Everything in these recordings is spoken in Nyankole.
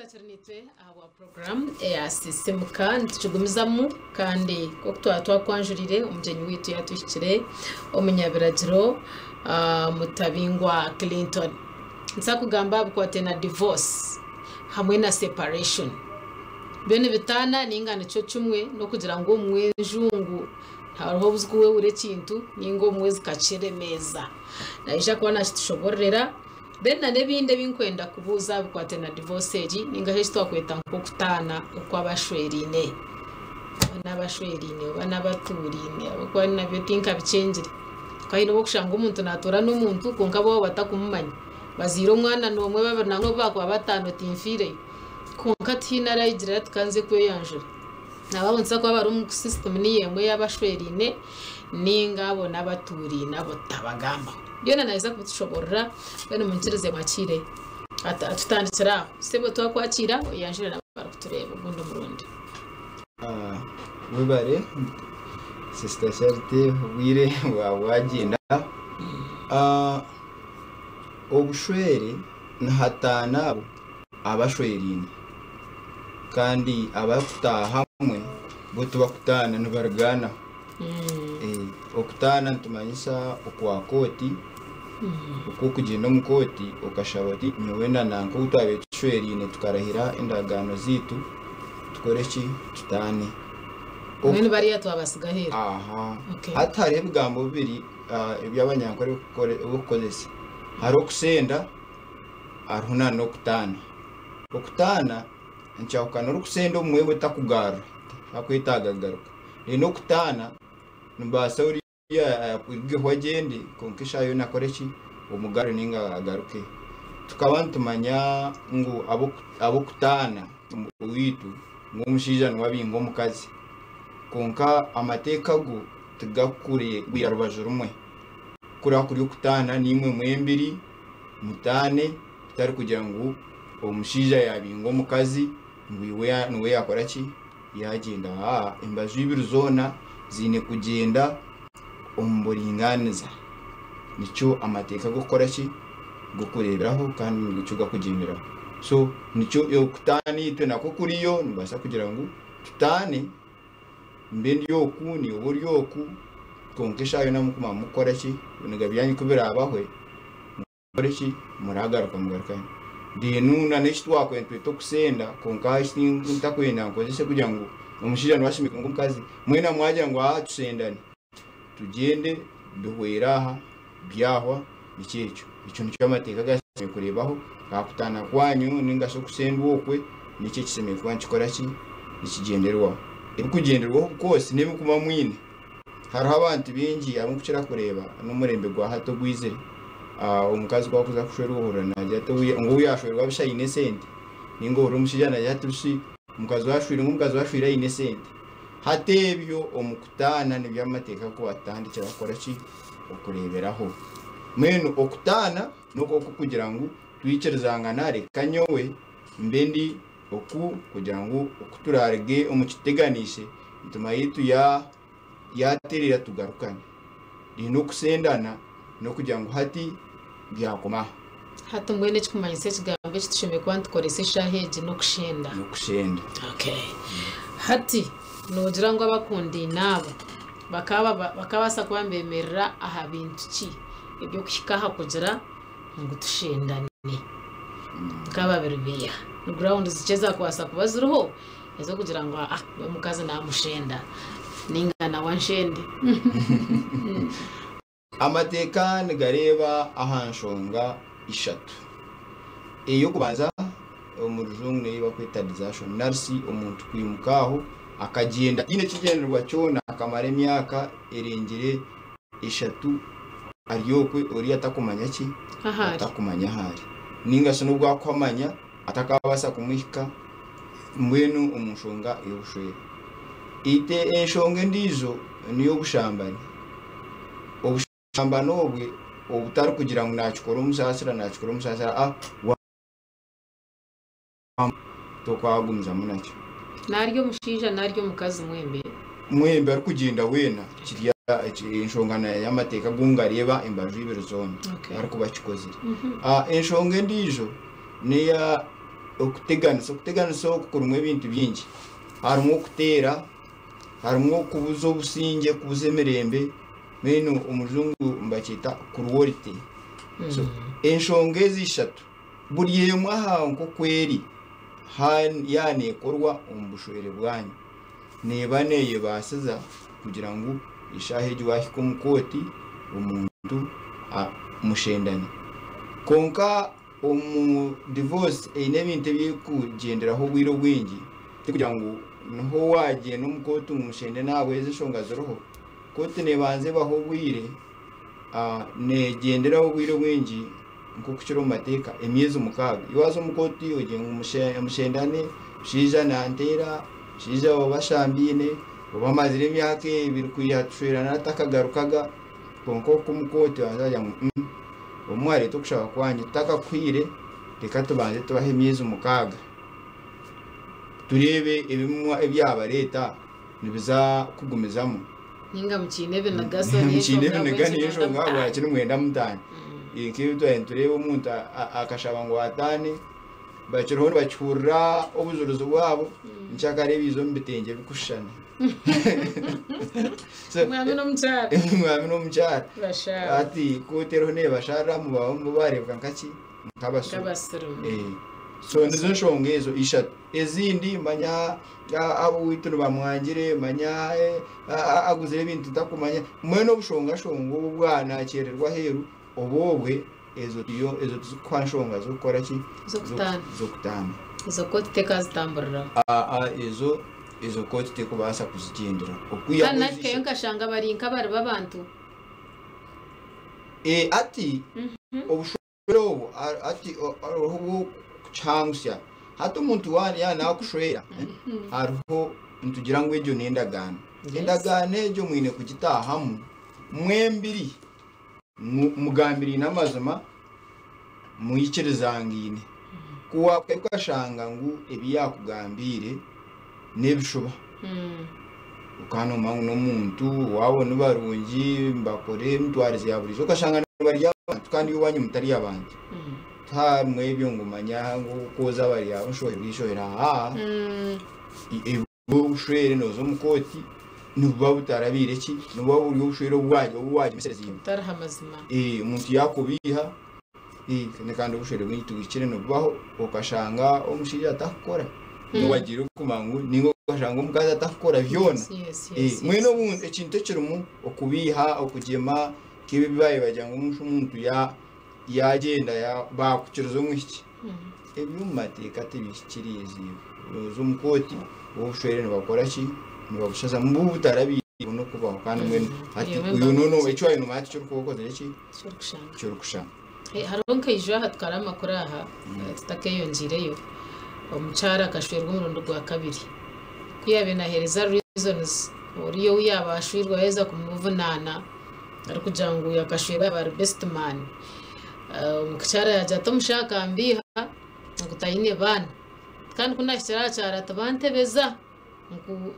Akiri naitwe ahabwa puroguraamu eya Sisimuka nitukigumizamu kandi nk'oku twaba twakwanjurire omugyenyi waitu yatuhikire omunyabiragiro Mutabingwa Clinton. Nituza kugamba aha bikwataine na divorce hamwe na separation. Byo nibitaana ninga nikyo kimwe n'okugira ngu obumwe enjungu hariho obu zikuwehura ekintu ninga obumwe zikakiremeeza. Naija kuba nakitushobororera. Then na n'ebindi ebi nkwenda kubuuza aha bikwataine na divorce egi ninga shi eki twakweta nk'okutaana okw'abashweraine oba n'abashweraine oba n'abatuuraine ahabw'okuba nabyo tinkabikyengire. Kuba haine obu orikushanga omuntu naatuura n'omuntu kwonka bo batakumumanya. Bazaire omwana n'omwe babiri nangwa n'obu baakuba bataano tinfiireyo. Kwonka tihaine arayigire ati ka nze kweyanjura. Abo abu nituza kuba bari omu system niyo emwe ey'abashweraine ninga abo n'abatuuraine abo tutabagambaho. Byona naija kubitushoborora mbwenu munyikirize mwakiire tutandikire aho. Sebo twakwakiira oyanjure n'abarikutureeba ogundi omurundi. Webare Sister Charity obwire bwaba bwagyenda. Obushwere nihataana abo abashweraine kandi abarikutaaha hamwe bo tibakutaana nibarugaanaho. Okutaana nitumanyisa okwa kooti, okw'okugyenda omu kooti okashaba oti nyowe na nanka ou twabaire tushweraine tukarahira endagaano zaitu tukore ki? Tutaane. Mbwenu bariya twabatsiga aheeru. Aha. Hati hariho ebigambo bibiri ebi abanyankore barikukozesa. Hariho okusenda hariho na n'okutaana. Okutaana nikyahukana orikusenda obumwe we takugarura, takwetaaga kugaruka. Then okutaana nibaasa oriya akurugeho agyende kwonka eshaaha yoona akore ki? Omugarure ninga agaruke. Tukaba nitumanya ngu ab'okutaana owaitu ngu omushaija niwe abinga omukazi kwonka amateeka go tigakureebwa rubaju rumwe. Kuri kuri okutaana naimwe mwembiri mutaane kutari kugira ngu omushaija yaabinga omukazi ngu iwe niwe yaakora ki? Yaagyenda. Aa, embaju ibiri zoona ziine kugyenda omu buringaaniza. Nikyo amateeka g'okukora ki? G'okureeberaho kandi nikyo gakugyenderaho. So nikyo okutaana itwe nakwo kuriyo nibaasa kugira ngu tutaane. Mbe ndi oku, naiwe obe ori oku, kwonka eshaaha yoona mukuguma mukukora ki? Ebiniga byanyu ku biraabahwe, mukore ki? Muragaruka mugarukane. Then na n'eki twakwenda nitweta okusenda, kwonka eki ntakwenda nkozese kugira ngu omushaija niwe ashemereire kwonka omukazi, mwena mwagira ngu aa tusendane, tugyende bihwere aha, byahwa, nikyo ekyo. Ekyo nikyo amateeka gashemereire kureebaho, aha kutaana kwanyu nainga shi okusendwa okwe, nikyo ekishemereire kuba nikikora ki? Nikigyenderwaho. Ebirikugyenderwaho obukoosi n'ebirikuba mwine. Hariho abantu baingi abu ndikukira kureeba n'omurembe gwa hati ogwizire, omukazi ku arikuza kushwerwa ohurira naagira ati ngu ou yaashwerwa busha aine esente, nainga ohurira omushaija naagira ati busha omukazi ou ashweire ngu omukazi ou ashweire aine esente. Hati ebyo omu kutaana nibyo amateeka kubatandikira kukora ki? Okureeberaho. Mbwenu okutaana n'okwo okukugira ngu twikirizangana reka nyowe mbe ndi oku kugira ngu oku turaruge omu kituteganiise emitima yaitu yaatereera tugarukane. Then okusendana n'okugira ngu hati byakoma aha. Hati mbwenu ekikumanyisa ekigambo eki tushemereire kuba nitukoresa eshaaha egi n'okushenda. N'okushenda. Okay. Hati noogira ngu abakundaine abo bakaba bakabaasa kuba nibeemerera aha bintu ki eby'okuhika aha kugira ngu tushendane nk'ababiri baiha? Ni grounds ki ezaakubaasa kuba ziriho ez'okugira ngu aa nyowe omukazi naamushenda nainga nawe anshende? Amateeka nigareeba aha nshonga ishatu. Ey'okubanza omu rujungu n'ei barikweta desertion nari omuntu kwimuka aho akagyenda ataine kigyendererwa kyona akamara emyaka erengire eshatu ari okwe oriya atakumanya ki? Ahu ari. Atakumanya ahu ari. Nainga shi n'obu akuhamanya atakabaasa kumuhika mbwenu omu nshonga y'obushwere. Ite enshonga endiijo n'ey'obushambani. Obushambani obwe obutarikugira ngu naakikora omusaasira, naakikora omusaasira, a tokwagumizamu nakyo. Nari omushaija nari omukazi mwembi. Mwembi arikugyenda weena kiri enshonga y'amateeka agu ngareeba embaju ibiri zoona arikuba akikozire. Enshonga endiijo n'eya. Okuteganisa, okuteganisa oku kurimu ebintu bingi. Harimu okuteera, harimu okubuza obusingye, kubuza emirembe, mbwenu omu rujungu nibakyeta cruelty. So enshonga ezi ishatu buri emwe aha nk'oku eri yaaba neekorwa omu bushwere bwanyu, neeba neeyebaasiza kugira ngu eshaaha egi waahika omu kooti omuntu mushendane. Kwonka Omu divorce eine ebintu ebi erikugyenderaho obwire obwingi tikugira ngu niho wagyenda omu kooti ngu mushende nahabwezi enshonga ziriho, kooti nebanza ebaha obwire negyenderaho obwire obwingi nkoku kiri omu mateeka emyezi mukaaga. Iwe waza omu kooti ogira ngu mushendane omushaija nanteera, omushaija oba ashambiine, oba amazire emyaka ebiri kwiha tushwerana atakagarukaga kwonka oku omu kooti babanza bagira ngu Obu mwareeta okushaba kwanyu tutakakuhaire, reka tubanze tubahe emyezi mukaaga tureebe ebyabareeta nibiza kugumizamu. Ninga mukiine ebinigaso Mukiine ebiniga n'enshonga ahabwaki nimwenda mutaane. Nk'ebi twaba nitureeba omuntu akashaba ngu ataane, bakiriho nibakihurira obujurizi bwabo, nkyakare baija omu bitengye birikushushana. Omwami n'omukyara. Omwami n'omukyara. Bashaara. Hati kooti eriho neebasharira mubaho bareebeka nkaki? Nk'abasiru. Nk'abasiru. Eh, So nizo nshonga ezo ishatu. Ezindi manya ab'owaitu nibamwangire, manya eh, aguzire ebintu ntakumanya. Mbwenu obushongashonga obu bwanakyererwa aheeru obu obwe ezo tiyo ezo tizikuha nshonga z'okukora ki? Z'okutaana. Z'okutaana. Ezo kooti tekazitamburiraho. Aa ezo ezo kooti tekubaasa kuzigyenderaho. Okwihaho Kandi ezi nahikayo ishatu. nkashanga bari nk'abari b'abantu. Ee ati obushwere obu ati hariho obw'okukihangusya. Hati omuntu waaba yaaba naakushwera hariho nitugira ngu egyo n'endagaano. Endagaano egyo mwine kugitaahamu mwembiri. Mugambiraine amazima, mwikirizangaine. Ku waakuhika okashanga ngu ebi yaakugambiire n'ebishuba, okaba noomanya ngu n'omuntu waabo ni barungi, nibakora emitwarize ya buriijo, okashanga bari abantu kandi iwe owaanyu mutari abantu. Tiharimu ebyo ngu manya ngu kwoza bari abo nshoherwa eishohero, aaha. Obushwere nooza omu kooti nibuba butarabaire ki? Nibuba buri obushwere obu waagyemesereziibwe. Butariho amazima. Omuntu yaakubiiha kandi obushwere bwingi tibwikire nibubaho okashanga omushaija atarikukora wagira okumanya ngu ninga okashanga omukazi atarikukora byona. Mbwenu ekintu ekirimu okubiiha, okugyema nk'ebi ebi baabaire bagira ngu omuntu yaagyenda baakukiriza omwishiki. Eby'omu mateeka tibihikiriiziibwe. Nooza omu kooti, obushwere nibakora ki? Nibabushazamu buba butarabaire n'okubaho kandi mbwenu hati oyo noona eki waabaire noomanya tikyo orikuba okozire ki? Eki orikushanga. Hariho nkaija aha tukara amakuru aha tutakeyongyeireyo, omukyara akashwerwa omurundi gwa kabiri. Ku yaabaire naaheereza reasons, oriya ou yaaba ashweirwe yaaheza kumuvunaana arikugira ngu akashwerwa yaaba ari best man. Omukyara yaagira ati omushaho akambiiha ngu taine baana kandi ku naahikire aha kyaro ati bantebeza ngu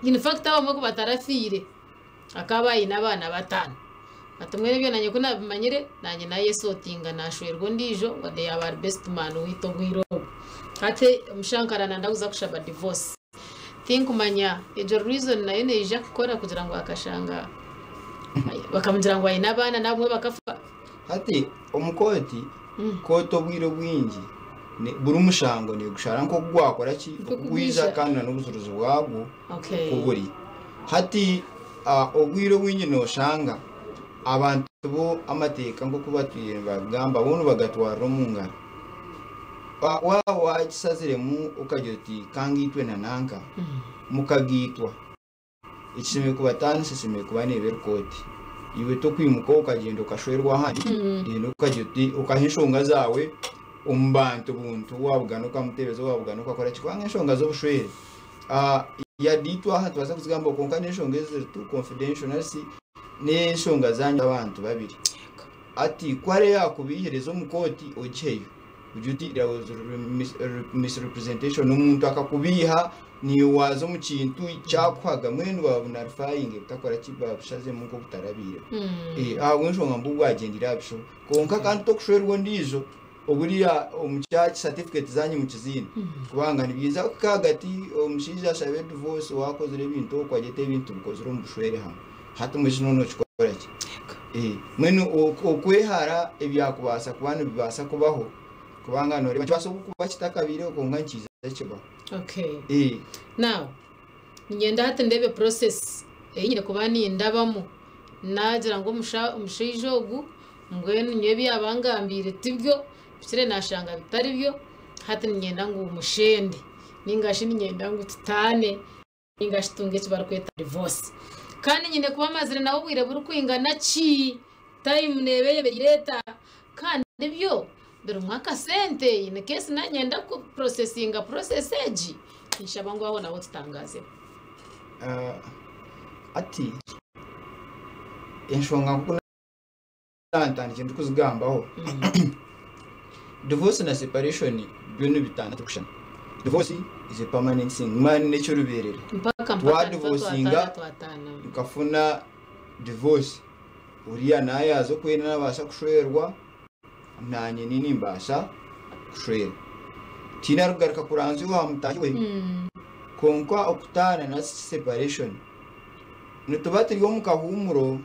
in fact abamwe ku batarafiire akaba aine abaana bataano. Ati mbwenu ebyo naanye ku naabimanyire naanye naayesotinga naashwerwa ondiijo ngu yaaba ari best man waitu obwire obwo. Hati omushaho nkarara ndakuza kushaba divorce. Tinkumanya egyo reason nayo neija kukora kugira ngu akashanga bakamugira ngu aine abaana n'abamwe bakafa. Hati omu kooti, kooti obwire obwingi buri mushango negushara nk'oku gwakora ki, oku gwija kandi na n'obujurizi bwagwo oku buri. Hati obwire obwingi noshanga abantu bo amateeka nk'oku batwire nibagamba bo nibagatwarira omu ngaro. Waaba wakisaziremu okagira oti ka ngaitwe na nanka, mukagaitwa. Ekishemereire kubataanisa eshemereire kuba neeba eri kooti. Iwe tokwimuka okagyenda okashwerwa ahandi reero okagira oti okaha enshonga zaawe omu bantu buntu waabugana okamutebeza waabugana okakora ki kubanga enshonga z'obushwere yade itwe aha nitubaasa kuzigambaho kwonka n'enshonga eziri too confidential nari shi n'enshonga zaanyu abantu babiri. Hati ku hariho eyaakubiihereza omu kooti ogiheyo. Ogira oti there was misrepresentation omuntu akakubiiha niiwe waaza omu kintu kyakuhaga mbwenu baabunarifayinga ebitakora ki baabushazemu nk'obutarabaireho. Ahabw'enshonga mbu bwagyendeire aha bishuba. Kwonka kandi tokushwerwa ondiijo. Oburiya omu church certificate zanyu mukiziine kubanga nibiiza kuhika ahagati omushaija ashabe divorce wakozire ebintu okwo agyete ebintu tubikozire omu bushwere hamwe hati mbwenu nokikora ki? Mbwenu okwehara ebyakubaasa kuba nibibaasa kubaho kubanga noreeba nikibaasa kuba kitakabaireho kwonka nikiija kibaho. Okay. Now niinyenda hati ndeebe process ei nyine kuba nindabamu naagira ngu omushaija ogu Mbwenu nyowe ebi yaaba angambiire tibyo, mpikire naashanga bitari byo, hati niinyenda ngu mushende nainga shi niinyenda ngu tutaane nainga shi tutunge eki barikweta divorce. Kandi nyine kuba mazire nawe obwire burikwingana ki? Time neeba eyemereire eta? Kandi byo birimu akasente in case naanyenda ku processinga process egi, ninshaba ngu aho naho otutangaazemu. Hati enshonga nk'oku ntandikire ndikuzigambaho divorce na separation byo nibitana tibikushushana divorce is a permanent thing mani nekyoruberera Mpaka mpaka twadivosinga twatana twatana. tukafuna divorce oriya nayaza okwenda nabaasa kushwerwa nanye ni nimbaasa kushwerwa tihaine arikugaruka kuranzya owa mutaahi we kwonka okutaana na separation nituba turi omu kahuumuro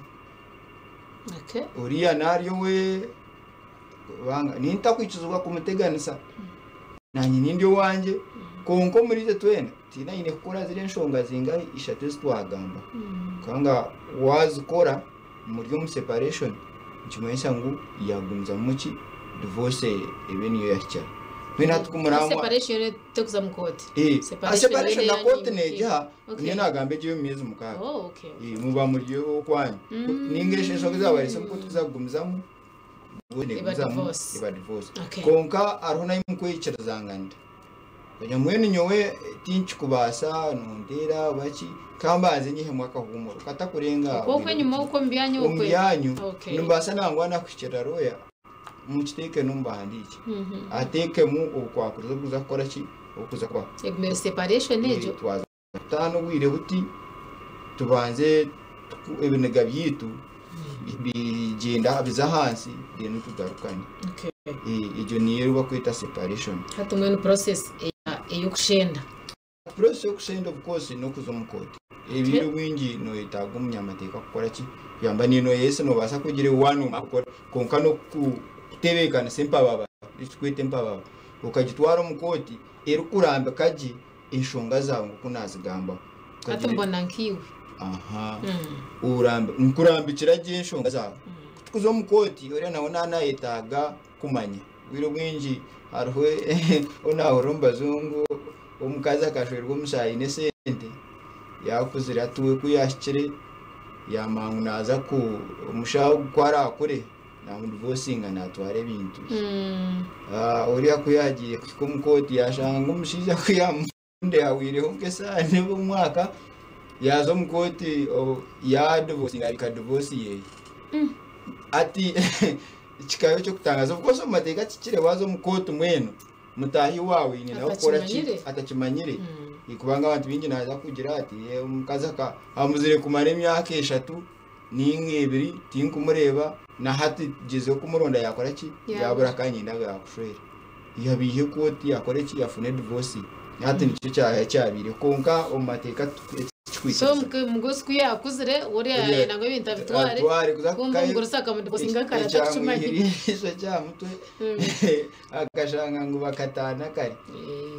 Okay. Oriya nari owe kubanga nintakwikizibwa kumuteganisa nanye nindi owangye kwonka omuri itwe twena tihaine aine kukora ziri enshonga zingahi ishatu ezi twagamba kubanga wazikora muri omu separation nikimanyisa ngu yagumizamu ki divorce ebe niyo yahikira mbwenu hati ku muranywa Separation yo tekuza mu kooti. Eh, Separation separation yo na kooti neyanyu. negiha Okay. niyo nagamba egyo ey'omu myezi mukaaga. Oh, okay. Eh, muba muri okwanyu. Ninga esho ensonga ezabarese omu kooti kuza kugumizamu Eba negumizamu divorce. eba divorce. Okay. Kwonka hariho nahi mukweyikirizanganira. Kugira mbwenu nyowe tinkikubaasa nonteera oba ki kambanze nyihemu akahuumuro katakurenga Okwo bwire enyima bukye. okwo omu byanyu Omu okwe. byanyu Okay. nimbaasa nangwa nakuhikirira lawyer mukiteeke n'omubahandiiki ateekemu obukwakurizo obukuza kukora ki obukuza kubaho. Egumire separation egyo. Twaza kutaana obwire buti tubanze ebiniga byaitu bigyenda bize ahansi then tugarukane. Okay. Egyo niyo ei barikweta separation. Hati mbwenu process ey'okushenda. Process y'okushenda of course n'okuza omu kooti. Ebiro obwingi noyetaaga omunyamateeka kukora ki? Kuyamba niino yes nobaasa kugira waaba kukora kwonka n'okutebeekanisa empababa eki turikweta empababa okagitwara omu kooti erikurambika gye enshonga zaawe nk'oku naazigambaho. Hati mbona nk'iwe. Aha. Nkurambikira gye enshonga zaawe. Ku turikuza omu kooti oriya nawe naaba nayetaaga kumanya. Obwire obwingi hariho obu naahurira omu bajungu omukazi akashwerwa omushaija aine esente yaakuzire hati we ku yaahikire yaamanya ngu naaza ku omushaija ogu ku araakure naamudivosinga naatwara ebintu bye. Oriya ku yaagiire kuhika omu kooti yaashanga ngu omushaija ku yaamukunde hahwireho nk'eshaaha oba omwaka yaaza omu kooti yaadivosinga yabiika divosi ye. Hati kikaba eky'okutangaaza. Of course omu mateeka kihikire waaza omu kooti mbwenu mutaahi waawe aine nawe kukora ki? Atakimanyire. Atakimanyire. Kubanga abantu baingi naaza kugira ati omukazi amuzire kumara emyaka eshatu ninga ebiri tinkumureeba na hati gyezeho kumuronda yakora ki? Yabura kandi niinyenda ngu yakushwera. Yabiiha ekooti yakora ki? Yafuna edivosi. Hati nikyo kyabaireho kwonka omu mateeka So omugurusi ku yaakuzire oriya yaayenda ngu ebintu abitware kumbe omugurusi akamudivosinga kare atakukimanya. Ekyamwihire eriisho aha mutwe akashanga ngu bakataana kare.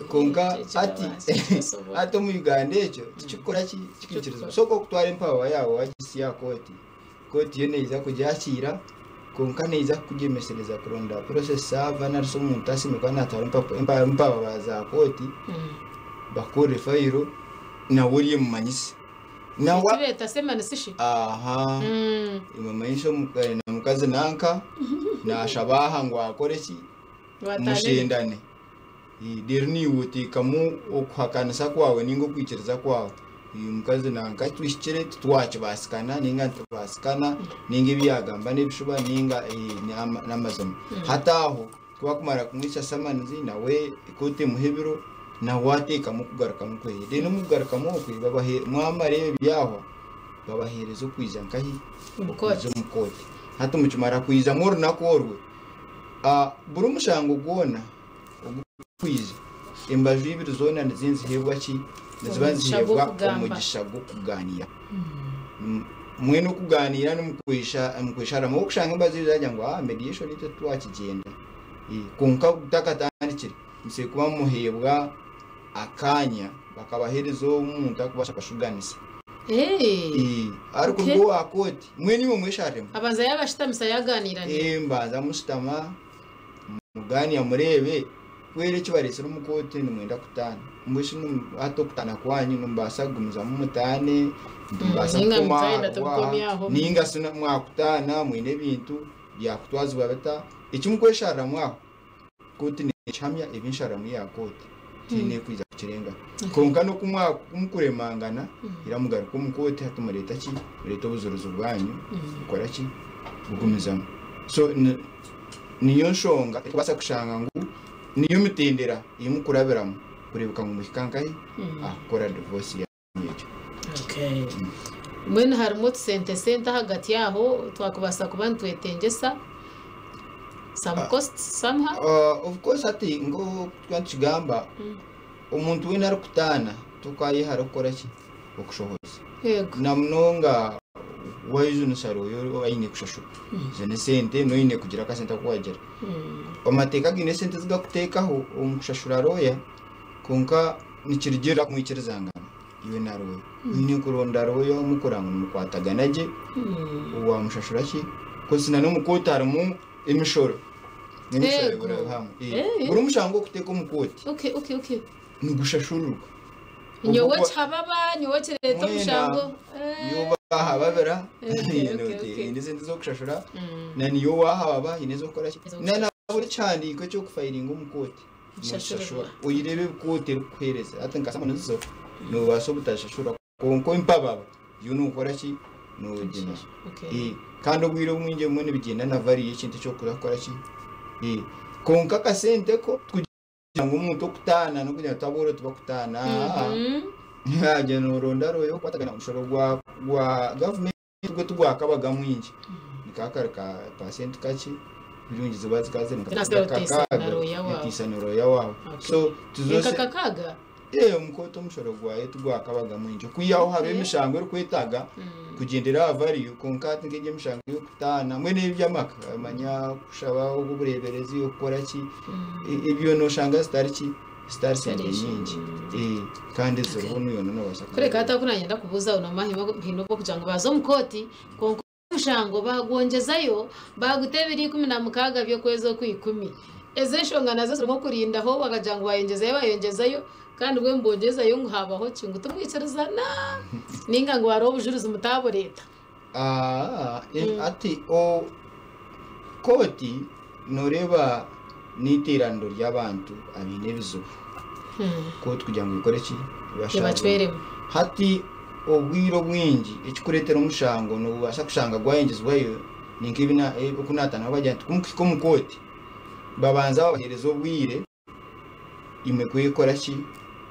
Kwonka hati hati omu Uganda ekyo tikikukora ki? Tikikwikirizibwa. So ku orikutwara empawa yaawe waagihitsya aha kooti, kooti yo neija kugyakiira kwonka neija kukugyemesereza kuronda process server nari shi omuntu ashemereire kuba naatwara empawa za kooti bakukorere fayiro nawe ori emumanyise. Nawe Eki beeta semanisi shi? Aha. Emumanyise omukazi nanka naashaba aha ngu akore ki? Mushendane. Reero naiwe oteekamu okuhakanisa kwawe nainga okwikiriza kwawe. Omukazi nanka tuhikire titwakibaasikana nainga nitubaasikana nainga ebi yaagamba n'ebishuba nainga n'amazima. Hati aho ku barikumara kumwitsya samanizi nawe kooti emuha ebiro nawe ateekamu okugarukamu kwe. Reero omu kugarukamu okwe mwamara ebyo byahwa babaheereza okwija nkahi? Okwija omu kooti. Hati mukimara kwijamu orunaku orwo. Buri omushango gwona ogurikwija, embaju ibiri zoona niziba niziheebwa ki? Niziba Omugisha niziheebwa gw'okugamba. omugisha gw'okugaaniira. Mbwenu okugaaniira nimukwesharamu. Obu okushanga embaju ibiri zaagira ngu aa mediation itwe titwakigyenda. Kwonka butakatandikire, musemeriire kuba muheebwa akanya bakabaheereza omuntu arikubaasa kubashuganisa. Arikuruga owa kooti, mbwenu imwe mweshariremu. Abanza yaabashutamisa yaagaaniira naimwe. Mbanza mushutama mugaaniira mureebe kweri ekibareetsire omu kooti nimwenda kutaana. Mbwenu shi hati okutaana kwanyu nimubaasa kugumizamu mutaane, nimubaasa Ninga kukoma mutayenda aha tubikomye aho. Ninga shi mwakutaana mwine ebintu byakutwazibwa bita. Eki mukweshariramu aho, kooti nekihamya ebi ensharamu ya kooti tihaine erikwija kukirengaho. Kwonka n'oku mukuremangana ira mugaruka omu kooti hati mureeta ki? Mureeta obujurizi bwanyu bukora ki? Bugumizamu. So niyo nshonga erikubaasa kushanga ngu niyo mitendera ei mukurabiramu kureebeka ngu muhika nkahi aha kukora divorce yanyu egyo. Okay. Mbwenu harimu otusente sente ahagati aho twakubaasa kuba nitwetengyesa some costs somehow? Of course hati nk'oku turikuba nitukigamba, omuntu weena arikutaana tokayehara kukora ki? Okushohoza. Na munonga wayejunisa rooya aine kushashura. Ezo n'esente noine kugira akasente aku wagira. Amateeka gaine esente ezi gakuteekaho omu kushashura rooya kwonka nikirugiirira kumwikirizangana iwe na rooya. Oine kuronda rooya omwe kureba ngu nimukwatagana gye, wamushashura ki? Coz na n'omu kooti harimu emishoro. N'emishoro ebura hamwe. Buri mushango ogurikuteeka omu kooti nigushashurirwa. Nyowe kihababa, nyowe kireeta omushango. Niyo bahababira, haine esente z'okushashura, na niyo wahababa haine ez'okukora ki? Na buri kihandiiko eky'okufayiringa omu kooti nokishashura. Oyireebe ebi kooti erikukuheereza. Hati nka samonizo noobaasa obutashashura kwonka empababa yo nookora ki? Noogimara. Kandi obwire obwingi ebimwe nibigyenda na value y'ekintu eki orikuza kukora ki? Kwonka akasente ko tikugira ngu omuntu okutaana n'okugira ngu tabooro tibakutaana. Wagira nooronda rooya okukwatagana omushoro gwa gavumenti gwo tigwakabaga mwingi. Nikaba kari ka pasenti kakye birungi ziba zikaba ziri nka kakaaga oteisa na rooya waawe. So Nka kakaaga? Omu kooti omushoro gwayo tigwakabaga mwingi. Okwihaho hariho emishango erikwetaaga kugyendera aha value kwonka hati nk'egi emishango ey'okutaana mbwenu eby'amaka manya kushaba obureeberezi okukora ki ebyo nooshanga zitari ki zitari sente nyingi kandi ziriho niiwe noobaasa Kureka hati ahu nanyenda kubuuza aho noomanya haine obu okugira ngu baaza omu kooti kwonka omushango baagwongyezayo baaguta ebiro 16 by'okwezi okw'ikumi. Ezo enshonga nazo zirimu okurindaho bakagira ngu baayongyezayo baayongyezayo kandi mbwenu bongyezayo ngu haabaho ki? Ngu timwikirizana ninga ngu hariho obujurizi mutaabureeta. Hati kooti nooreeba n'eiteeraniro ry'abantu abaine ebizibu. Kooti kugira ngu ekore ki? Ebacweremu. Hati obwire obwingi ekikureetera omushango noobaasa kushanga gwayongyezibwayo ni nk'ebi oku naatandika kubagira nti ku mukuhika omu kooti babanza babaheereza obwire imwe kwekora ki?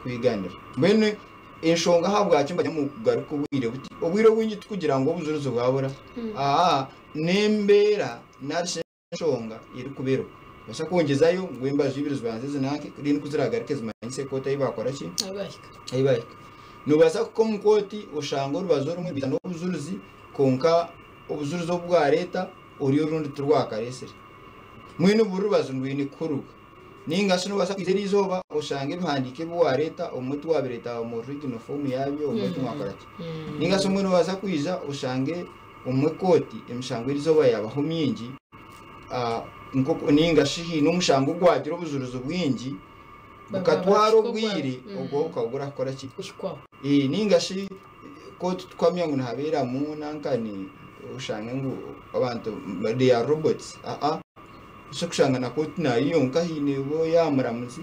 Kweganira. Mbwenu enshonga ahabwaki mbagira ngu kugaruka obwire buti, obwire obwingi tikugira ngu obujurizi bwabura, aa n'embeera nari shi enshonga erikubeeraho. Nobaasa kwongyezayo ngu embaju ibiri zibanze zinanke then ku ziragaruke zimanyise kooti ahi baakora ki? Ahi baahika. Nobaasa kuhika omu kooti oshange orubaju orumwe rwija n'obujurizi kwonka obujurizi obu bwareeta ori orundi tirwakareetsire. Mbwenu buri rubaju rwine kuhurirwa. Ninga shi nobaasa kwija eriizooba oshange ebihandiiko ebi waareeta obumwe tiwabireeta omu original form yaabyo obumwe timwakora ki. Ninga shi obumwe nobaasa kwija oshange omwe kooti emishango eriizooba yaabaho mingi ninga shi haine omushango ogwagira obujurizi bwingi bukatwara obwire obwo bukaba burakora ki? Ninga shi kooti tukuhamya ngu nihabeeramu nankani oshange ngu abantu they are robots aa osha kushanga na kooti nayo yonka haine obu yaamuramuzi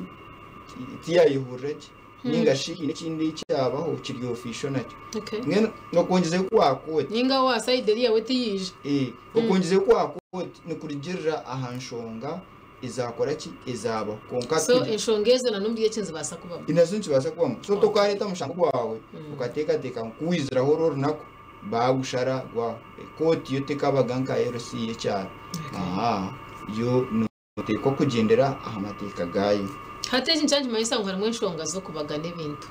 tiyayehurira gye ninga shi haine ekindi ekyabaho kiri official nakyo. Mbwenu okwongyezayo kwa kooti. Ninga wa side eriya we tiyaija. Okwongyezayo kwa kooti nikurugiirira aha nshonga ezakora ki? Ezabaho. Kwonka So enshonga ezo na n'omuri eki nizibaasa kubamu. Nazo nizibaasa kubamu. So tokareeta omushango gwawe okateekateeka ngu ku waiziraho oru orunaku baagushara gwaho. Kooti yo tekabaga nka LC y'ekyaro. Aha yo. Noteekwa kugyendera aha mateeka gaayo. Hati eki nikimanyisa ngu harimu enshonga z'okubagana ebintu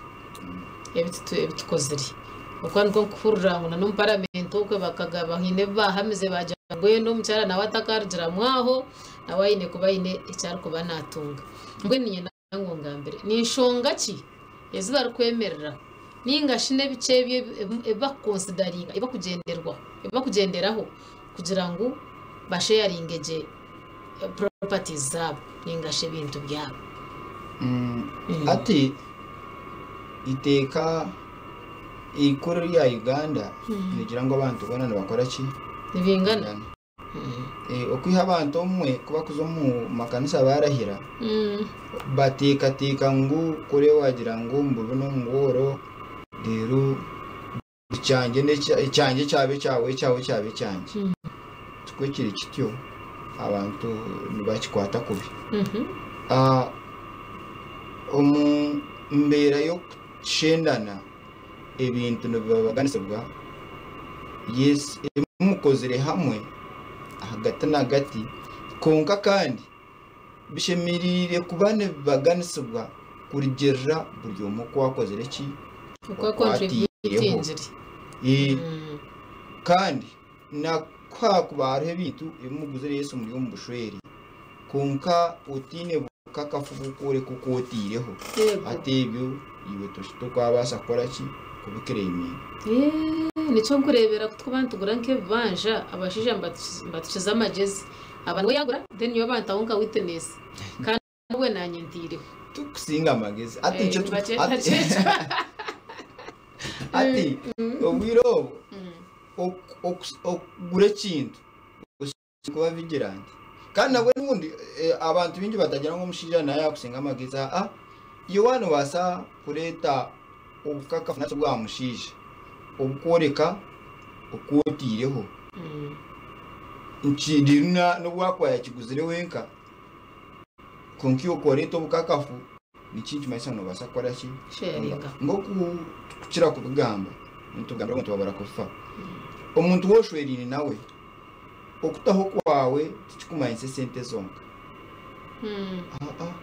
ebi tukozire. Okuba nikwo nkuhurira ngu n'omu paramenti okwe bakagaba haine ebi baahamize baagira ngu mbwenu omukyara nawe atakarugiramu aho, nawe aine kuba aine eki arikuba naatunga. Mbwenu niinyenda ngu ongambire, ni nshonga ki ezi barikwemereraho nainga shi n'ebiki ebyo ebi bakukonsidaringa, ebi bakugyenderaho kugira ngu basheyaringe gye properties zaabo nainga shi ebintu byabo? Hati eiteeka eikuru erya Uganda nirigira ngu abantu boona nibakora ki? Nibingana. Okwiha abantu obumwe ku barikuza omu makanisa barahira, bateekateeka ngu kuri waagira ngu omu bubi n'omu bworo reero ekyangye ekyangye kyaba ekyawe, ekyawe kyaba ekyangye. Tikwo kiri kityo, abantu nibakikwata kubi. Omu mbeera y'okushendana ebintu nibibaganisibwa, yes ebi mukozire hamwe ahagati nagati kwonka kandi bishemereire kuba nibibaganisibwa kurugirira buri omwe oku akozire ki? Oku akontributingire. Kandi na ku hakuba hariho ebintu ebi muguzire yes muri omu bushwere kwonka otaine Kakafu bw'okworeka oku otaireho. Hati ebyo iwe tokaabaasa kukora ki? Kubiclaiminga. Nikyo nkureebera ku turikuba nitugura nk'ebibanja, abashaija nibatukiza amagyezi. Aba niwe yaagura then nyowe bantaho nka witness kandi obwe naanye ntaireho. Tikukusinga amagezi. Hati nikyo tu- Nibakyeta hati- kyekyo. Hati obwire obu okugura ekintu Kuba vigilant. Kandi nabwe obundi abantu baingi batagira ngu omushaija nawe yakusinga amagezi aa iwe waaba nobaasa kureeta obukakafu nari obwa mushaija obukworeka oku otaireho reero n'obu akuba yakiguzire wenka kwonka iwe ku oreeta obukakafu niki nikimanyisa ngu nobaasa kukora ki? Sharinga. Nk'oku tukukira kubigamba nitugambira abantu babura kufa. Omuntu ou oshweraine nawe Okutaho kwawe tikikumanyisa esente zonka. Aa,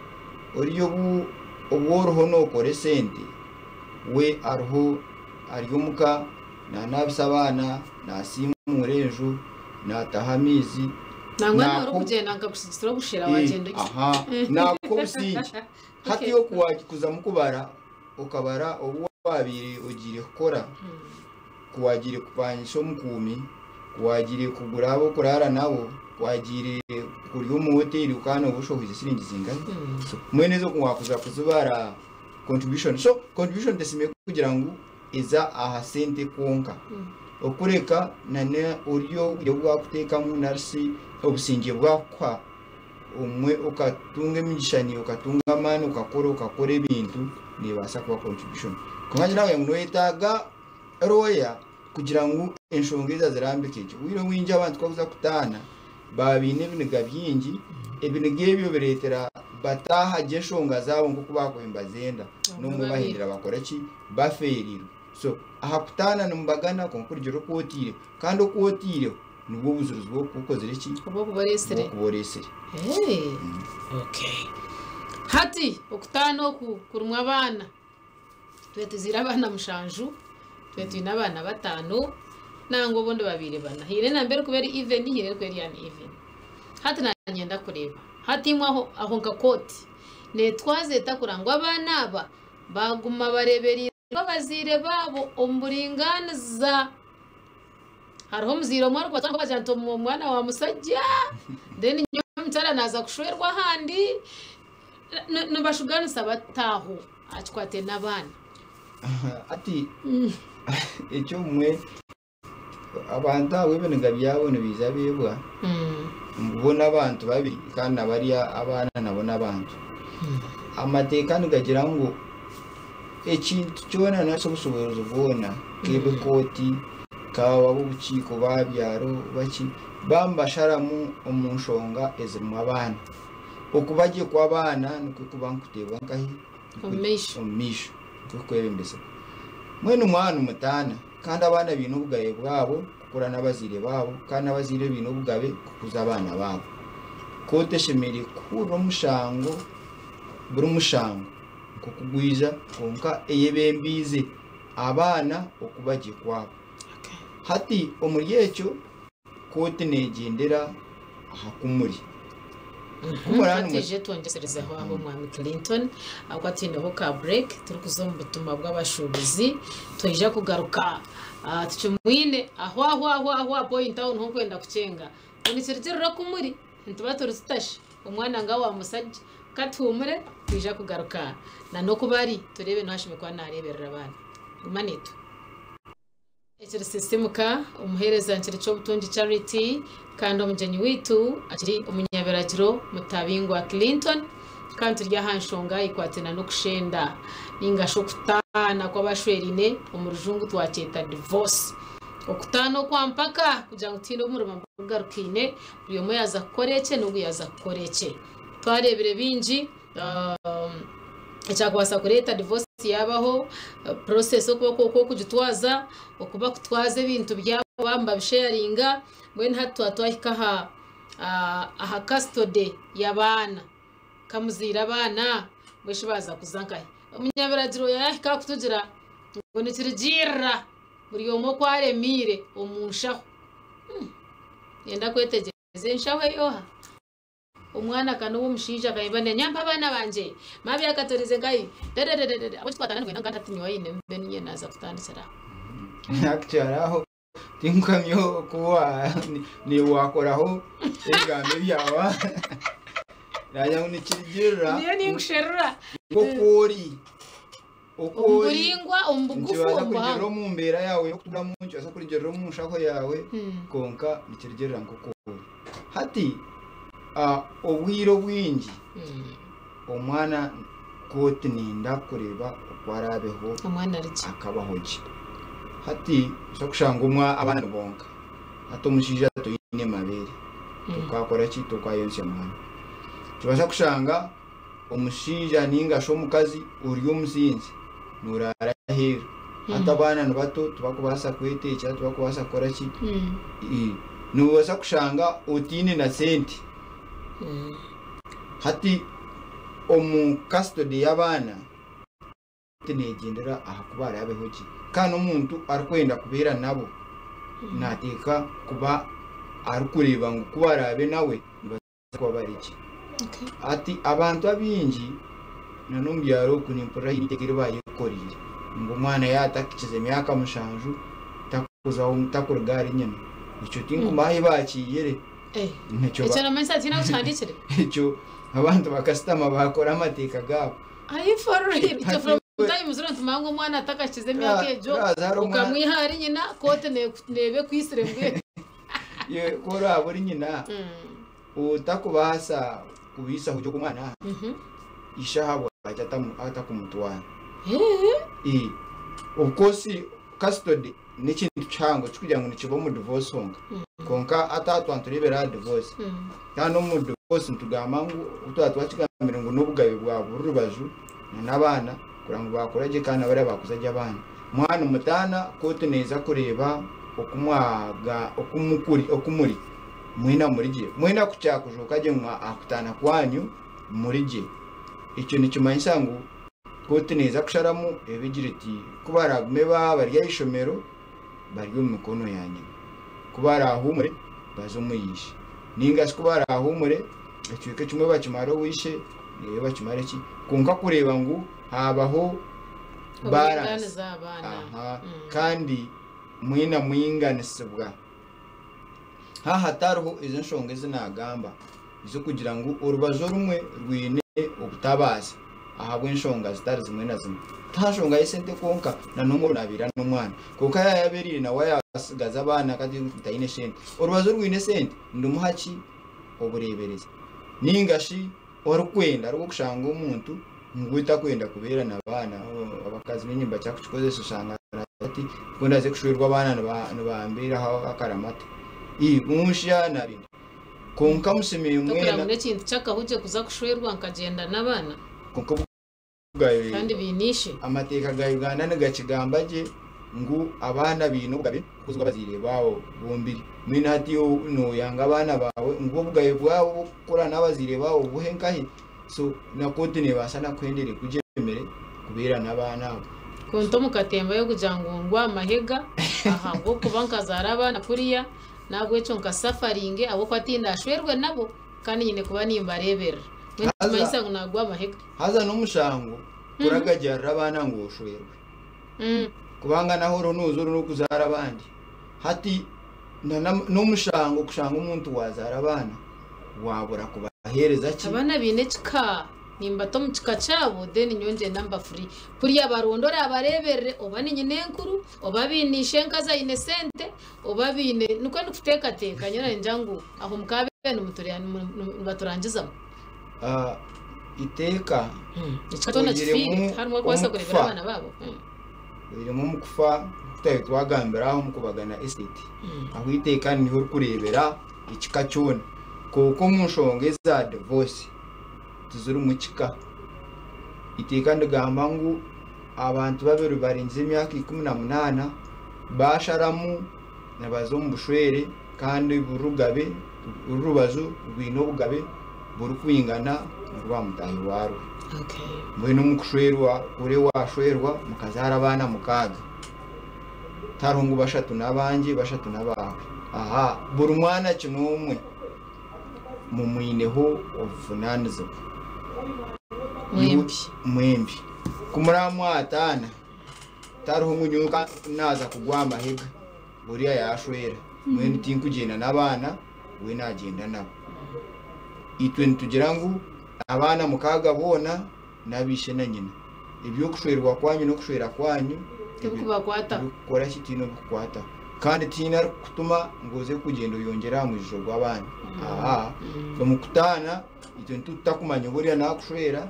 ori obu obu oriho nookora esente, we ariho ari omuka naanaabisa abaana, naasiimuura enju, naataha amaizi, Nangwa naakuha orikugyenda nkakusigisira obushera Eh, wagyenda ogye. aha, naakuha obusingye. Hati Okay. oku wakuzamu kubara, okabara obu waabaire ogiire kukora, Ku waagiire kupangisa omukuumi, ku waagiire kugura ab'okuraara nabo, ku waagiire kurya omu hoteeri okaba nooba oshohoize siringi zingahi? So mbwenu ezo ku waakuza kuzibara contribution. So contribution teshemereire kugira ngu eza aha sente kwonka. Okureka na n'ori obwire obu baakuteekamu nari shi obusingye bwakukuha obumwe okatunga emigisha naiwe okatunga amaani okakora okakora ebintu neebaasa kuba contribution. Kwonka ngira ngu nooyetaaga Looya kugira ngu enshonga ezi azirambike gye. Obwire obwingi abantu ku barikuza kutaana baba baine ebiniga bingi, ebiniga ebyo bireetera bataaha gye enshonga zaabo nk'oku baakubaire nibazenda n'obumwe bahindura bakora ki? Bafeereirwe. So aha kutaana nimubagana kwonka kurugiirira oku otaireho kandi oku otaireho nibwo obujurizi bw'okuba okozire ki? Obw'okuba oreetsire. Obw'okuba oreetsire. Okay. Hati okutaana oku kurimu abaana. Twe tuzaire abaana mushanju, twe twine abaana bataano, nangwa obundi babaire bana. Haine enamba erikuba eri even, haine erikuba eri uneven. Hati nanyenda kureeba, hati imwe aho aho nka kooti neetwaza eta kureba ngu abaana aba baaguma bareebereirwe abazaire baabo omu buringaaniza? Hariho omuzaire omwe arikubaasa kubagira nti omwana wa musajja, then nyowe omukyara naaza kushwerwa ahandi. Nibashuganisa bata aho aha kikwataine n'abaana? Hati eky'obumwe abantu abo ebiniga byabo nibiija beebwa ngu bo n'abantu babi kandi na bariya abaana nabo n'abantu. Amateeka nigagira ngu ekintu kyona nari shi obushoboorozi bwona k'ebe kooti, kaba ab'obukiiko b'aha byaro baki, baaba nibasharamu omu nshonga ezirimu abaana. Okuba gye kw'abaana nikwo kuba nikuteebwa nkahi? Omu maisho. Omu maisho. Nikwo kukwebembezibwa. Mbwenu mwaba nimutaana, kandi abaana baine obugabe bwabo kukura n'abazaire baabo, kandi n'abazaire baine obugabe kukuza abaana baabo. Kooti eshemereire kuhurira omushango buri mushango nk'okugwija kwonka eyebembiize abaana okuba gye kwabo. Hati omuri ekyo kooti negyendera aha kumuri. Twije twongyeserezeho aho Mwami Clinton ahabw'okuba twineho ka break turikuza omu butumwa bw'abashuubuzi twija kugaruka tukimwine aho aho aho aho aha point aho niho nkwenda kukyenga ngu nikirugirira oku muri nituba turi tutashi omwana nga wa musajja ka tuhumure twija kugaruka na n'oku bari tureebe n'oha ashemereire kuba nareeberera abaana guma naitwe. Ekiri Sisimuka, omuheereza nkiri Ky'obutungi Charity kandi omugyenyi waitu akiri omunyabiragiro Mutabingwa Clinton kandi turi aha nshonga ekwataine n'okushenda ninga shi okutaana kw'abashweraine omu rujungu twakyeta divorce. Okutaana okwa mpaka kugira ngu tihaine omurimo gugarukaine buri omwe yaaza kukora ekye n'ogu yaaza kukora ekye. Twareebire bingi. Ekyakubaasa kureeta divorce yaabaho, process okuba okw'okugitwaza, oku bakutwaza ebintu byabo baaba nibabisheyaringa, mbwenu hati twaba twahika aha aha custody y'abaana, nka muzaire abaana mbwenu shi baaza kuza nkahi? Omunyabiragiro yaahika aha kutugira ngu nikirugiirira buri omwe oku aremiire omu nshaho. Niinyenda kwetegyereza enshaho ey'oha? Omwana ka n'ow'omushaija akayeba nanyamba abaana bangye mabi akatorize nkahi dedededede ahabw'enki twataana nibwenda ngu hati nyowe aine mbe niinye naaza kutandikira aho. Actually aho tinkuhamya oku niiwe wakoraho ebigambo ebyawe nagira ngu nikirugirira Ndiyo ninkusherura. nk'oku ori oku Omu ori buraingwa, omu bugufu, nikibaasa omu kurugirira buhango. omu mbeera yaawe y'okuturamu nikibaasa kurugirira omu nshaho yaawe kwonka nikirugirira nk'oku ori. Hati obwire obwingi omwana kooti nenda kureeba oku araabeho Omwana ari gye. akabaho gye. Hati nobaasa kushanga abaana ni bonka hati omushaija toine mabeere tokakora ki tokayontsya mwana. Nikibaasa kushanga omushaija ninga shi omukazi ori omusinzi noraara aheeru hati abaana ni bato tibakubaasa kwetekyera tibakubaasa kukora ki nobaasa kushanga otaine na sente hati omu custody y'abaana negyendera aha ku baraabeho gye kandi omuntu arikwenda kubeera nabo nateeka kuba arikureeba ngu ku baraabe nawe nibaza kuba bari gye. Hati abantu abaingi n'omu byaro oku nimpurira haine eiteeka eri bayekoreire ngu omwana yaaba atakikize myaka 7 takuzaho takuruga ahari nyina. Ekyo tinkumanya ahu bakiihire. Ekyo noomanyisa tihaine ahu kihandiikire? Ekyo abantu bakashutama baakora amateeka gaabo. Are for real? Itwe from time zero nitumanya ngu omwana atakakize emyaka egyo okamwiha ahari nyina kooti neeba ekwisire mbwenu. Ku oraabe ori nyina otakubaasa kubiisaho gye omwana, ishe ahabwaki atakumutwara? Of course custody n'ekintu kihango tikikugira ngu nikiba omu divorce honka kwonka hati aha twaba nitureebera aha divorce kandi omu divorce nitugamba ngu obu twaba twakigambire ngu n'obugabe bwa buri rubaju n'abaana kureba ngu baakura gye kandi na bariya baakuza gye abaana. Mwaba nimutaana kooti neeza kureeba oku mwaga oku mukuri oku muri mwena muri gye mwena ku kyakujooka gye ngu aha kutaana kwanyu muri gye. Ekyo nikimanyisa ngu kooti neeza kusharamu ebe egira eti ku baraagume bari aha ishomero bari omu mikono ya nyina, ku baraahuumure baze omu ishe ninga shi ku baraahuumure ekicweka ekimwe bakimare owa ishe reero bakimare ki kwonka kureeba ngu haabaho balance Oburingaaniza aha baana. Aha, kandi mwena mwinganisibwa. Haaha hatariho ezo enshonga ezi naagamba ez'okugira ngu orubaju orumwe rwine obutabaasa ahabw'enshonga zitari zimwe na zimwe. Ti aha nshonga y'esente kwonka, na n'omwe naabeera n'omwana. Kwonka yaaba yabeereire nawe yaatsigaza abaana kati taine sente. Orubaju orwine esente nirumuha ki? Obureeberezi. Nainga shi orikwenda arikushanga omuntu ngu takwenda kubeera n'abaana, abakazi baingi nibakira kukikozesa oshanga ati ku ndaaze kushwerwa abaana nibambeeraho akaramata. Musya nabintu. Kwonka mushemereire Tokureba ngu mwena. n'ekintu ky'akahugye kuza kushwerwa nkagyenda n'abaana Kwonka obugabe kandi baine ishe. Amateeka ga Uganda nigakigamba gye ngu abaana baine obugabe kukuzibwa abazaire baabo bombiri. Mbwenu hati noyanga abaana baawe ngu obugabe bwabo bw'okukura n'abazaire baabo obuhe nkahi? So na kooti nebaasa nakuhendera ekugyemere kubeera n'abaana abo. Kunta omu katemba y'okugira ngu ngwe aha mahega ahabw'okuba nkazaara abaana kuriya n'ahabw'ekyo nka safaringe ahabw'okuba tindashwerwe nabo kandi nyine kuba nimbareeberera. Mbwenu nikimanyisa ngu nagwa aha mahega. Haza n'omushango kuragajarira abaana ngu oshwerwe. Kubanga naho oriho nooza ori n'okuzaara abandi. Hati n'omushango kushanga omuntu waazaara abaana waabura kubaheereza ki? Abaana baine ekika, nimbata omu kika kyabo then nyowe ngyenda mba free. Kuriya baronda oraabareeberere oba ni nyinenkuru, oba baine ishenkazi aine sente, oba baine nikwo ndikuteekateeka nyowe ningira ngu aho mukaabaire nibaturangizamu. Eiteeka Ekika kyona kifiire tiharimu orikubaasa kureebera abaana baabo. Oihiremu omu kufa nk'oku twabire twagambira aho omu kubagana estate, ahu eiteeka niho orikureebera ekika kyona. Kwonka omu nshonga eza divorce tizirimu kika. Eiteeka nirigamba ngu abantu babiri barengize emyaka 18 baasharamu nibaza omu bushwere kandi buri rugabe buri rubaju rwine obugabe burikwingana n'orwa mutaahi waarwo. Mbwenu omu kushwerwa kuri waashwerwa mukazaara abaana mukaaga, tihariho ngu bashatu n'abangye bashatu n'abaawe. Aha buri mwana kin'omwe mumwineho obuvunaanizibwa. Mwembi. Mwembi. Ku muraba mwataana tihariho ngu nyowe naaza kugwa aha mahega oriya yaashwera mbwenu tinkugyenda n'abaana we naagyenda nabo. Itwe nitugira ngu abaana mukaaga boona n'abaishe na nyina. Eby'okushwerwa kwanyu n'okushwera kwanyu Tibikubakwataho. Tibikukora ki tihaine obu bikukwataho. Kandi tihaine arikukutuma ngu oze kugyenda oyongyere aha mwijuzo gw'abaana. Aa, omu kutaana itwe nitutakumanya oba oriya naakushwera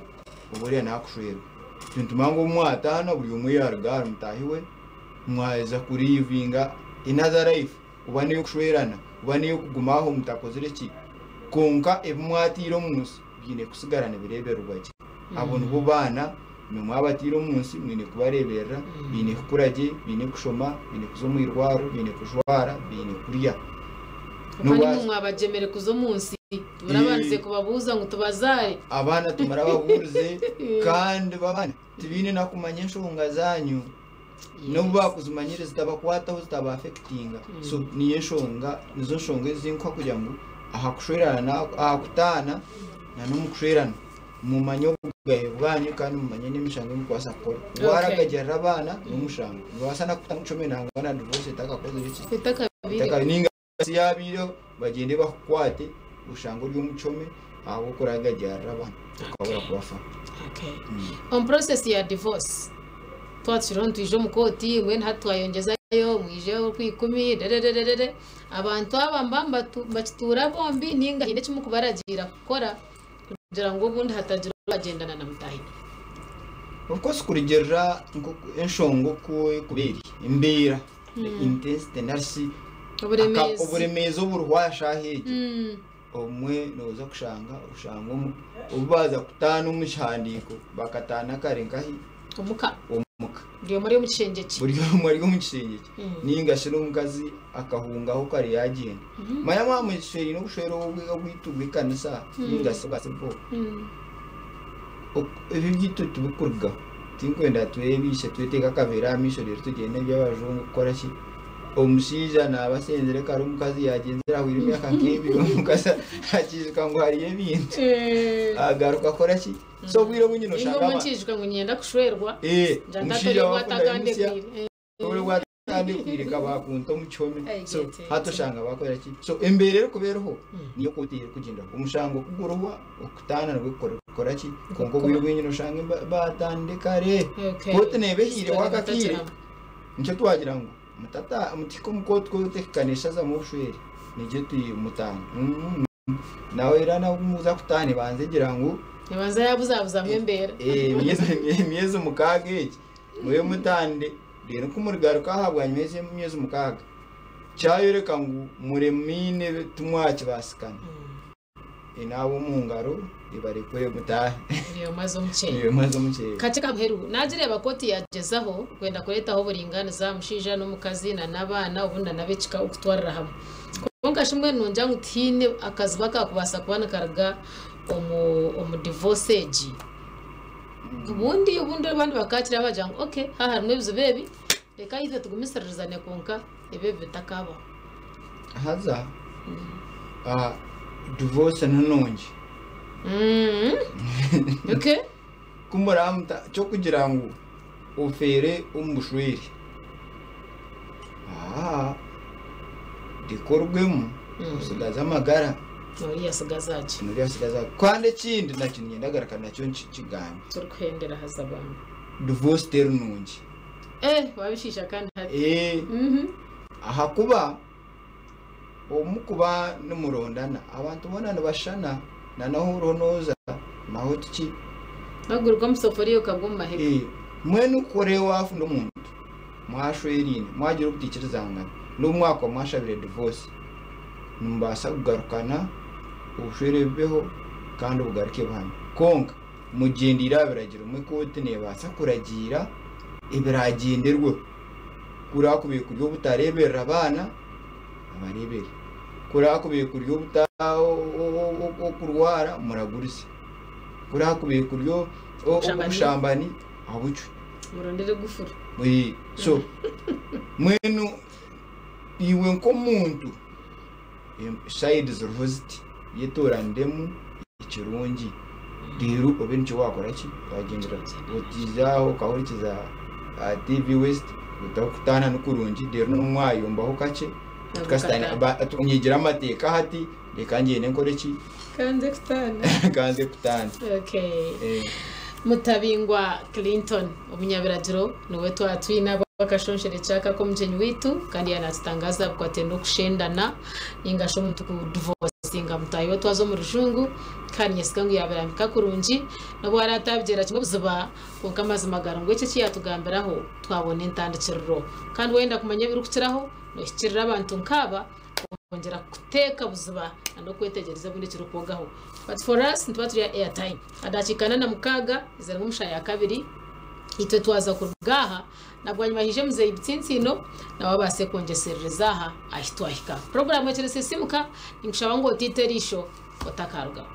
oba oriya naakushwerwa. Itwe nitumanya ngu obu mwataana buri omwe yaaruga ahari mutaahi we, mwaheza kuriivinga another life. Oba n'ey'okushwerana, oba n'ey'okuguma aho mutakozire ki, kwonka ebi mwataire omu nsi biine kusigara nibireebererwa gye. Abo nibo baana, imwe mwabataire omu nsi mwine kubareeberera, baine kukura gye, baine kushoma, baine kuza omu irwariro, baine kujwara, baine kurya. Kandi imwe mwabagyemere kuza omu nsi, murabandize kubabuuza ngu tubazaare? Abaana timurababuurize kandi bo abaana tibaine na kumanya enshonga zaanyu. N'obu baakuzimanyire zitabakwataho zitaba affectinga. So niyo enshonga nizo nshonga ezi nkuha kugira ngu aha kushwerana na aha kutaana na n'omu kushwerana mumanye obugabe bwanyu kandi mumanye n'emishango ei murikubaasa kukora. Waaragagyerera abaana n'omushango. Nibabaasa na kukuta omu nangwa na divorce etakakozire ki? Etakabiireho. Ninga shi yaabaireho bagyende bakukwate oshange ori omu kihome ahabw'okuragagyarira abaana okabura kubafaho. Omu process ya divorce twaba tukiriho nitwija omu kooti mbwenu hati twayongyezayo mwije orwikumi rerererere abantu aba nibaba nibakituura bombi ninga haine eki murikubaragiira kukora kugira ngu obundi hatagira owagyendana na mutaahi we. Of course kurugiirira nk'oku enshonga oku erikuba eri, embeera the intensity nari shi Oburemeezi. oburemeezi oburiho aha shaaha egyo obumwe nooza kushanga oshanga obu baaza kutaana omu kihandiiko bakataana kare nkahi? Omuka. Omuka. Buri omwe ari omu kishengye kye. Buri omwe ari omu kishengye kye. Ninga shi n'omukazi akahungaho kare yaagyenda. Manya mwaba mweshwereine obushwere obwaitu bw'ekanisa ninga shi obwa civil, ebi ebyaitu tibikurugaho. Tinkwenda twebiise tweteeke akaveera aha maisho reero tugyende n'eby'abajungu kukora ki? Omushaija naaba asenzire kare omukazi yaagyenzire ahwaire emyaka nk'ebiri omukazi akiijuka ngu hariyo ebintu agaruka akora ki? So obwire obwingi Ninga noshanga omwe aba nkiijuka ngu niinyenda kushwerwa Eh, ngira omushaija ntaata waakunda atagande yimutsya kwire. obure bwatandikwiire ka baakunta omu kihome I so get it. hati oshanga baakora ki? So embeera erikuba eriho niyo kooti erikugyenderaho. Omushango ku gurihwa okutaana nibwo kukora ki? Kwonka obwire obwingi noshanga baataanire kare. Okay. Kooti neeba ehiireho Kitari akakaire batakiramu. nikyo twagira ngu mutata mutahika omu kooti kooti ekahika neeshazamu obushwere nigyo eti mutaane. Nawe era nawe muza kutaana ebanza egira ngu Ebanza yabuzabuzamu embeera. Emyezi mukaaga egi mube mutandire reero ku murigaruka aha bwanyima y'emyezi mukaaga kyayoreka ngu muremaine timwakibaasikana. enaaba omu ngaro ebarekure mutaahe. Buri omwe aze omu kyeye. Buri omwe aze omu kyeye. Kakye kamuheru, nagireeba kooti yagyezaho kwenda kureetaho oburingaaniza aha mushaija n'omukazi na n'abaana obundi na n'ab'ekika okutwarira hamwe. Kwonka shi mbwenu nongira ngu tihaine akazibu akakubaasa kuba nikaruga omu omu divorce egi? Obundi obundi abandi bakaakira bagira ngu okay haaha harimu ebizibu ebi reka itwe tugumisiririzane kwonka ebi ebi bitakaabaho. Haza divorce ni nungi. Okay. Ku muramuta ky'okugira ngu ofeere omu bushwere, aa reka orugwemu osigaze amagara. Oriya asigaze age. Oriya asigaze age. Kandi ekindi nakyo niinyenda kugaruka nakyo nkigambe. Turikuhendera haza bambi. Divorce teri nungi. Eh, wabishiisha kandi hati. Eh. Ahakuba obu mukuba nimurondana, abantu boona nibashushana, na n'ahu oriho nooza naho tiki. Waguruka omu safuriya okagwa omu mahega. Eh, mbwenu ku oreba waafunda omuntu, mwashweraine, mwagira obutaikirizangana, n'obu mwakuba mwashabire divorce, nimubaasa kugarukana, obushwere bubeho kandi bugaruke buhame. Kwonka mugyendeire aha biragiro, imwe kooti neebaasa kuragiira ebiraagyenderweho. Ku oraakubaire kuri obutareeberera abaana, abareebere. Ku oraakubaire kuri obuta okurwara, muragurize. Ku oraakubaire kuri obushambani, abucwe. Murondere gufuru. So, mbwenu iwe nk'omuntu, sayidi ziriho ziti, yetooraniremu ekirungi reero obe nikyo waakora ki? Waagyenderaho. Otiija aho okahurikiza TV West oti okutaana ni kurungi reero mwayombaho kakye nyegire amateeka hati reka ngyende nkore ki? Kanze kutaana. Kanze kutaana. Okay. Mutabingwa Clinton omunyabiragiro niwe twatwine akashonshero ekyaka k'omugyenyi waitu kandi yaanatutangaza bikwataine n'okushendana ninga shi omuntu kudivosinga mutaahi we twaza omu rujungu kandi nyesiga ngu yaabirambika kurungi n'obu araatabigyera kimwe buziba kwonka amazima gari ngu eki eki yaatugambiraho twabona entandikiriro kandi wayenda kumanya ebirikukiraho noohikirira abantu nkaaba kwongyera kuteeka buziba n'okwetegyereza obundi ekirikwogaho. But for us nituba turi aha airtime adakiika ana na mukaaga zirimu omushaaha ya kabiri itwe twaza kuruga aha na bwanyima haije muzeeyi Bitsintsiino nawe abaase kwongyeserereza aha ahi twahika. Puroguraamu ekiri Sisiimuka ninkushaba ngu otiite eriisho otakarugaho.